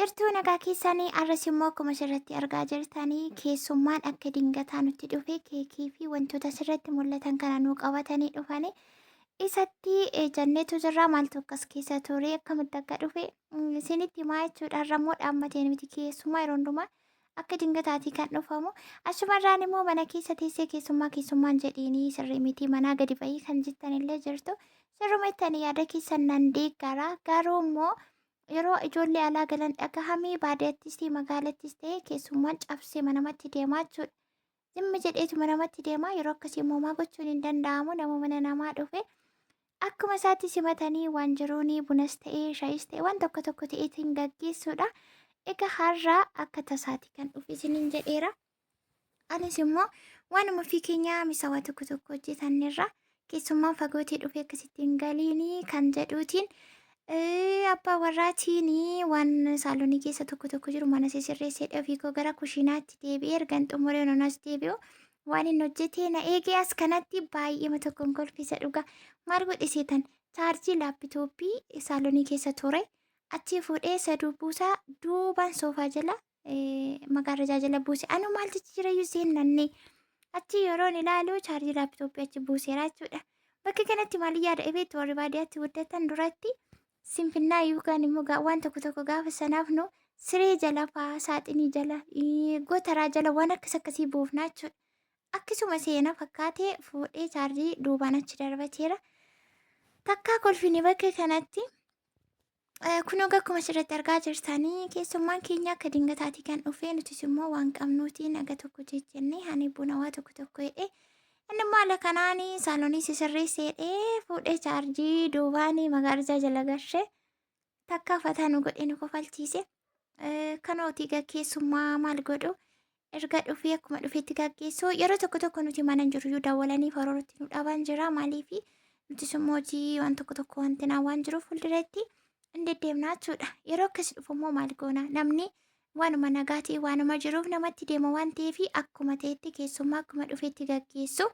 Jirtuu nagaa keessanii arras immoo akkuma asirratti argaa jirtanii keessummaan akka dingataa nutti dhufe keekii fi wantoota asirratti mul'atan kana nuu qabatanii dhufanii isatti jenneetu jirra. Maaltu akkas keessa ture, akkamitti akka dhufe isinitti himaa jechuudha. Har'a immoo dhaammatee miti, keessumaa yeroo hundumaa akka dingataatii kan dhufamu. Achumarraan immoo mana keessa teessee keessummaa keessummaan jedhiinii sirrii miti, manaa gadi ba'ii kan jettan illee jirtu. Sirruma ittanii yaada keessan nan deeggara, garuu immoo yeroo ijoollee alaa galan dhagahamee baadiyyaattis ta'e magaalattis ta'e keessummaan cabsee manamatti deemaa jechuudha. Zimmi jedheetu manamatti deema. Yeroo akkasii immoo maa gochuun hin danda'amu. Nama mana namaa dhufe akkuma isaatti simatanii waan jiruun bunas ta'e shaayis ta'e waan tokko tokko ta'eetiin gaggeessuudha. Egaa har'a akka tasaati kan dhufe isiniin jedheera. Anis immoo waanuma ofii keenyaa misaawaa tokko tokko hojjetanirra keessummaan fagootii dhufee akkasitti hin galiinii kan jedhuutiin abbaa warraatiin waan saalonii keessa tokko tokko jiru mana sisirreessee ofii koo gara kushiinaatti deebi'ee ergan xumuree ononas deebi'u waan inni hojjetee na eegee as kanatti baay'eema tokkoon kolfisa dhugaa. Maal godhe seetan? Chaarjii laappitooppii saalonii keessa ture achii fuudhee saduu buusaa duubaan soofaa jala magaarrajaa jala buuse. Anu maaltu jirayyuu seennanne achi yeroon ilaalu chaarjii laappitooppii achi buuseera jechuudha. Bakka kanatti maal yaada ebeetti, warri baadiyyaatti guddatan duratti sinfinnaa yookaan immoo waan tokko tokko gaafa sanaaf nu siree jala faa, saaxinii jala, gotaraa jala waan akkas akkasii buufnaa jechuudha. Akkasuma seena fakkaatee fuudhee chaarjii duubaan achi darbateera. Takkaa kolfini bakka kanatti. Kunoo akkuma asirratti argaa jirtanii keessummaan keenya akka dingataatii kan dhufe, nutis immoo waan qabnuutiin naga tokko jejjennee ani buna waa tokko tokko jedhee, inni immoo haala kanaan saalonii sisirreessee jedhee fuudhee chaarjii duubaan magaarjaa jala gashee takka fataa nu godhee nu kofalchiise. Kanooti egaa keessummaa maal godhu, erga dhufee akkuma dhufetti gaggeessu. Yeroo tokko tokko nuti mana hin jiru iyyuu dawwalanii faroorutti nu dhaban jira. Maaliif? Nutis immoo hojii waan tokko tokko wanti naa waan jiruuf fuulduratti hin deddeemnaa jechuudha. Yeroo akkas dhufu immoo maal goona? Namni waanuma nagaa ta'e waanuma jiruuf namatti deema waan ta'eef akkuma ta'etti keessummaa akkuma dhufetti gaggeessu.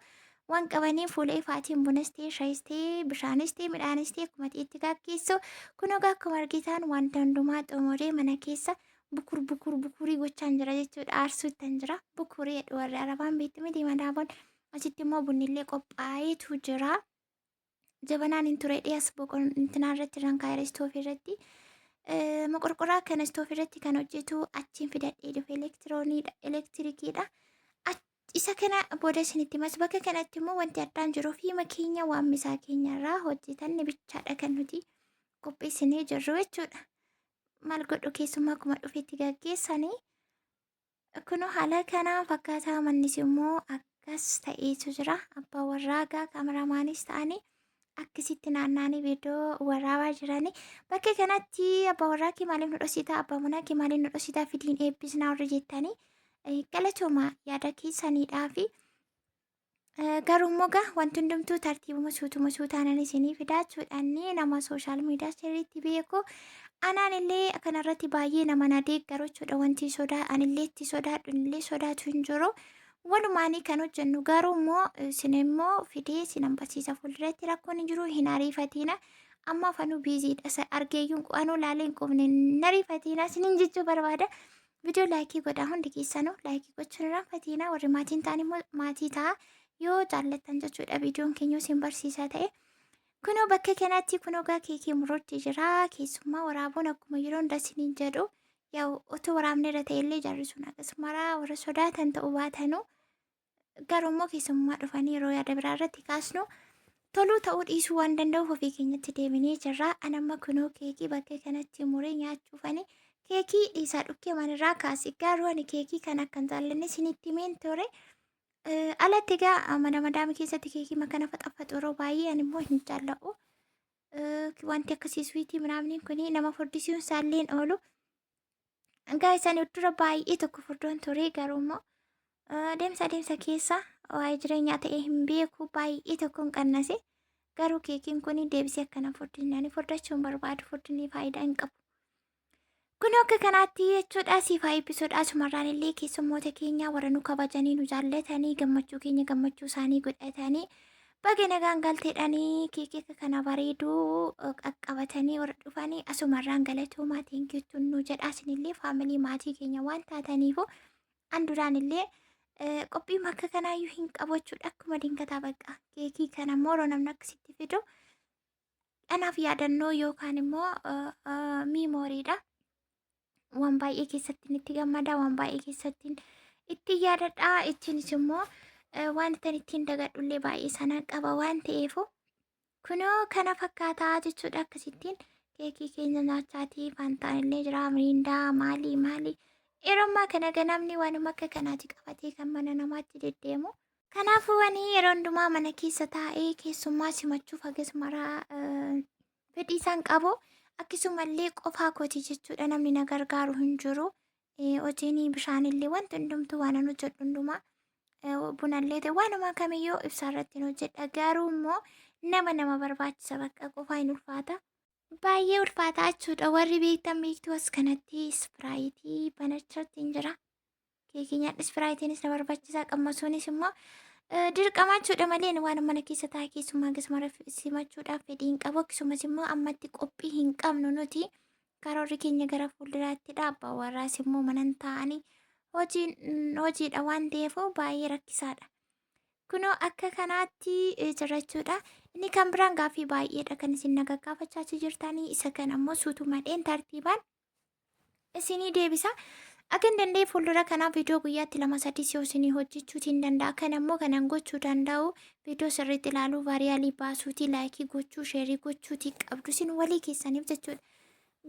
Waan qabanii fuula ifaatiin bunas ta'e shaayis ta'e bishaanis ta'e midhaanis ta'e akkuma ta'etti gaggeessu. Kun egaa akkuma argitan wanta hundumaa xumuree mana keessa bukur bukur bukurii gochaan jira jechuudha. Aarsuuttan jira. Bukurii jedhu warri Arabaan, beektu miti madaaboon. Asitti immoo bunnillee qophaa'eetu jira. Jabanaan hin ture dhiyaas boqon intinaa irratti irraan kaa'eera istoofii irratti. Moqorqoraa kana istoofii irratti kan hojjetu achiin fidadhee dhufe, elektirooniidha, elektirikiidha. Isa kana booda isinitti himas. Bakka kanatti immoo wanti addaan jiru fiima keenya waan misaa keenya irraa hojjetanne bichaadha kan nuti qopheessinee jirru jechuudha. Maal godhu, keessummaa akkuma dhufetti gaggeessanii. Kunoo haala kanaa fakkaataa, mannis immoo akkas ta'eetu jira. Abbaa warraagaa kaameramaanis ta'anii akkasitti naanna'anii viidiyoo waraabaa jiranii. Bakka kanatti abbaa warraa kee maaliif nu dhositaa, abbaa manaa kee maaliif nu dhositaa, fidiin eebbisnaa warri jettanii galatooma yaada keessaniidhaa fi garuu immoo gaa wanti hundumtuu tartiibuma suutuma suutaanan isinii fidaa jechuudhaan nama sooshaal miidiyaa sirriitti beeku anaan illee kanarratti baay'ee nama na deeggaru jechuudha. Wanti sodaa anillee itti sodaadhu illee sodaatu hin jiru. Walumaanii kan hojjennu, garuu immoo isin immoo fidee isin barsiisa fuulduratti, rakkoon hin jiru, hin ariifatiina. Amma afanuu biiziidha, argeeyyuun anuu laalee hin quufne, hin ariifatiina isiniin jechuu barbaada. Viidiyoo laayikii godhaa, hundi keessanuu laayikii gochuun irraanfatiina. Warri maatiin ta'an immoo maatii ta'a yoo jaallattan jechuudha, viidiyoon keenya isin barsiisaa ta'e. Kunoo bakka kanatti kunoo gaa keekii muruutti jira. Keessummaa waraabuun akkuma yeroo hunda isiniin jedhu, yaa otoo waraabne irra ta'e illee jarri sun akkasumaraa warra sodaatan ta'uu baatanuu, garuu immoo keessummaa dhufanii yeroo yaada biraa irratti kaasnu toluu ta'uu dhiisuu waan danda'uuf ofii keenyatti deebinee jirra. Anamma kunoo keekii bakka kanatti muree nyaachuufani keekii dhiisaa dhukkee manirraa kaase, garuu ani keekii kana akkan jaallanne isinitti himeen ture. Alatti egaa mana madaamii keessatti keekii makana faxafaxu yeroo baay'ee ani immoo hin jaalladhu. Wanti akkasii swiitii minaamniin kun nama furdisiisuun isaallee oolu. Egaa isaan dura baay'ee tokko furdoon ture, garuu immoo adeemsa adeemsa keessa waa'ee jireenyaa ta'ee hin beeku baay'ee tokko hin qannase. Garuu keekiin kun deebisee akkana furdinni ani furdachuu hin barbaadu, furdinni faayidaa hin qabu. Kun akka kanaatti jechuudha, siif haa eebbisuudha. Asumarraan illee keessummoota keenya warra nu kabajanii nu jaallatanii gammachuu keenya gammachuu isaanii godhatanii Baga nagaan galteedhanii keekii akka kana bareeduu qaqqabatanii warra dhufanii asumarraan galatoomaa thank you nu jedhaa. Isinillee family maatii keenya waan taataniifu an duraan illee qophii akka kanaayyuu hin qabu jechuudha. Akkuma dingataa bakka keekii kana immoo yeroo namni akkasitti fidu anaaf yaadannoo yookaan immoo memorydha. Waan baay'ee keessatti itti gammada, waan baay'ee keessatti itti yaadadha. Ittiinis immoo wanta ittiin dagadhullee baay'ee sana qaba waan ta'eef kunoo kana fakkaataa jechuudha. Akkasittiin keekii keenya nyaachaatii faantaan illee jira, miriindaa maalii maalii. Yeroo ammaa kana ganamni waanuma akka kanaati qabatee kan mana namaatti deddeemu. Kanaafuu ani yeroo hundumaa mana keessa taa'ee keessummaa simachuuf hagas maraa fedhii isaan qabu. Akkasumallee qofaa kooti jechuudha, namni na gargaaru hin jiru. Hojiin bishaanillee wanti hundumtuu waan an hojjedhu hundumaa bunallee ta'e waanuma kamiyyuu ibsaa irratti hojjedha. Garuu immoo nama barbaachisa, bakka qofaa hin ulfaata. Baay'ee ulfaataa jechuudha. Warri beektan beektuu as kanatti Sprite banachaatti hin jira. Keekii nyaadhu, Spriteiinis na barbaachisa, qammasuunis immoo dirqama jechuudha malee waan mana keessa taa'ee keessummaa akkasuma simachuudhaaf fedhii hin qabu. Akkasumas immoo ammatti qophii hin qabnu nuti. Karoorri keenya gara fuulduraattidha. Abbaan warraas immoo mana hin taa'anii hojiidha waan ta'eef baay'ee rakkisaadha. Kunoo akka kanaatti jira jechuudha. Inni kan biraan gaaffii baay'eedha kan isin na gaggaafachaa jirtanii. Isa kana immoo suutumadheen tartiibaan isinii deebisa. Akka hin danda'e fuuldura kanaa viidiyoo guyyaatti lama sadii si isinii hojjechuutiin danda'a. Kan ammoo kanan gochuu danda'u viidiyoo sirriitti ilaaluu, viral baasuutii, like gochuu, share gochuutii qabdu isin walii keessaniif jechuudha.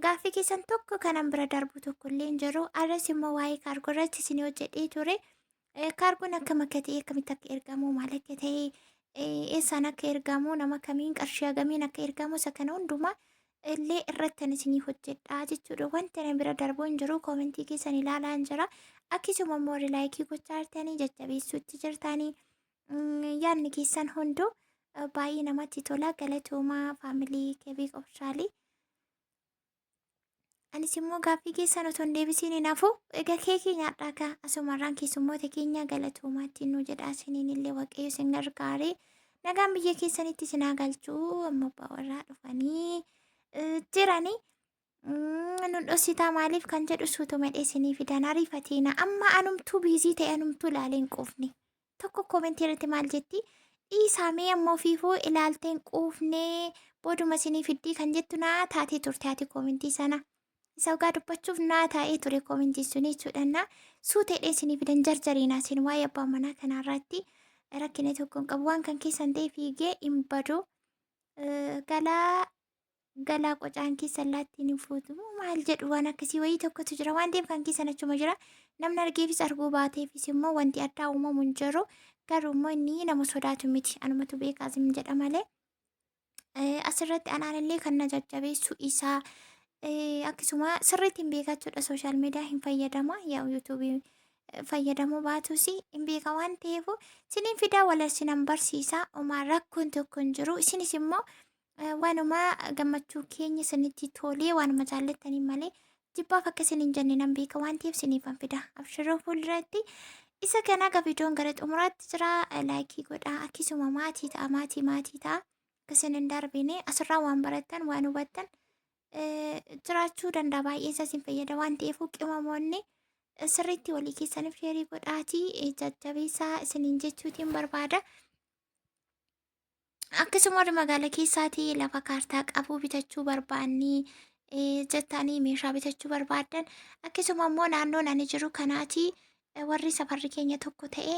Gaaffii keessan tokko kanan bira darbu tokko illee hin jiru. Arras immoo waa'ee kaargoo irratti isinii hojjedhee ture. Kaargoon akkam akka ta'e, akkamitti akka ergamu, maal akka ta'e, eessaan akka ergamu, nama kamiin, qarshii hagamiin akka ergamu, isa kana hundumaa illee irratti ani isinii hojjedhaa jechuudha. Wanti ana bira darbu hin jiru. Comment keessan ilaalaa hin jira. Akkasuma immoo warri like gochaa jirtanii jajjabeessuutti jirtanii yaadni keessan hunduu baay'ee namatti tola. Galatoomaa family kebii qobshaalii. Anis immoo gaaffii keessan otoo hin deebisiin hin hafu. Egaa keekii nyaadhaa kaa asumarraan keessummoota keenya galatoomaatti nu jedha. Isiniin illee Waaqayyo isin gargaaree nagaan biyya keessanitti isin haa galchuu. Amma abbaa warraa dhufanii jiranii. Nun dhositaa maaliif kan jedhu suutuma isinii fidan, ariifateena. Amma anumtuu busy ta'e, anumtuu ilaalee hin quufne. Tokko comment irratti maal jetti? Dhiisamee amma ofiifuu ilaaltee hin quufnee, booduma isinii fiddii kan jettu naa taatee turte ati comment sana. Isa dhugaa dubbachuuf naa taa'ee ture comment sun jechuudha. Na suuteedha isinii fidan, jarjariinaa isin waa'ee abbaa manaa kanarratti rakkina tokko hin qabu. Waan kan keessan ta'e fiigee hin badu. Galaa galaa qocaan keessa allaattiin hin fuutu maal jedhu, waan akkasii wayii tokkotu jira waan ta'eef kan keessan achuma jira. Namni argeefis arguu baateefis immoo wanti addaa uumamu hin jiru. Garuu immoo inni nama sodaatu miti, anumatu beekaas hin jedha malee. Asirratti anaanillee kan na jajjabeessu isaa akkasuma sirriitti hin beekachuudha. Social media hin fayyadama, yaa YouTube fayyadamuu baatus hin beeka waan ta'eef isiniin fidaa, wal isinan barsiisa. Homaa rakkoon tokko hin jiru. Isinis immoo waanuma gammachuu keenya isinitti tolee, waanuma jaallattanii malee jibbaaf akka isin hin jenne nan beeka waan ta'eef isiniifan fida. Abshiroo fuulduratti isa kana aga viidiyoon gara xumuraatti jira. Like godhaa, akkasuma maatii ta'a, maatii maatii ta'a. Akka isin hin darbine, asirraa waan barattan, waan hubattan jiraachuu danda'a. Baay'een isaa isin fayyada waan ta'eef qimamoonni sirriitti walii keessaniif share godhaatii jajjabeessaa isiniin jechuutiin barbaada. Akkasuma warri magaalaa keessaatii lafa kaartaa qabu bitachuu barbaannii jettanii meeshaa bitachuu barbaaddan, akkasuma immoo naannoon ani jiru kanaatii warri safarri keenya tokko ta'e,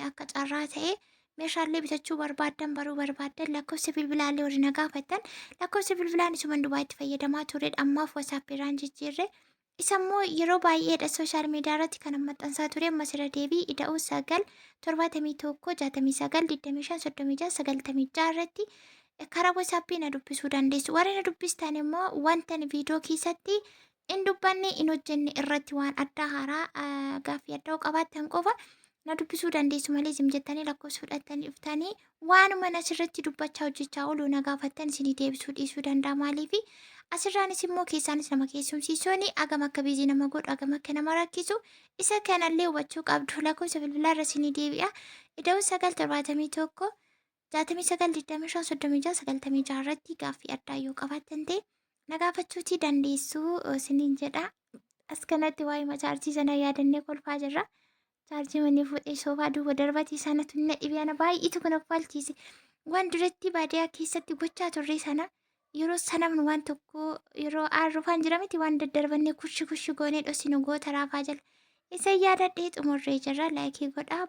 akka carraa ta'e meeshaalee bitachuu barbaaddan, baruu barbaaddan, lakkoofsa bilbilaallee warri na gaafattan, lakkoofsa bilbilaan isuma duwwaa itti fayyadamaa turedha. Ammaaf WhatsAppiirraan jijjiirre. Isa immoo yeroo baay'eedha social media irratti kan maxxansaa ture. Ammas irra deebii, ida'uu 971 69 25 36 96 irratti karaa WhatsApp na dubbisuu dandeessu. Warri na dubbistan immoo wanta viidiyoo keessatti hin dubbanne, hin hojjenne irratti waan addaa haaraa gaaffii addaa qabaattan qofa na dubbisuu dandeessu malee isin jettanii lakkoofsa fudhattanii dhuftanii waanuma asirratti dubbachaa hojjechaa oolu na gaafattan isinii deebisuu dhiisuu danda'a. Maaliifi asirraanis immoo keessaanis nama keessumsiisuun agam akka busy nama godhu, agam akka nama rakkisu isa kanallee hubachuu qabdu. Lakkoofsa bilbilaa irra isinii deebi'a. Ida'uu 971 69 25 36 96 irratti gaaffii addaa yoo qabaattan ta'e na gaafachuutii dandeessu isiniin jedha. As kanatti waa'ee chaarjii sana yaadannee kolfaa jirra. Chaarjii manni fuudhee soofaa duuba darbate sanatu na dhibee ana baay'eetu kana kofalchiise. Waan duratti baadiyaa keessatti gochaa turre sana yeroo sanamnu waan tokko yeroo aarrufaan jira miti waan daddarbannee kushi kushi goonee dhosinu goota raafaa jala. Isa yaadadhee xumurree jirra. Laayikii godhaa.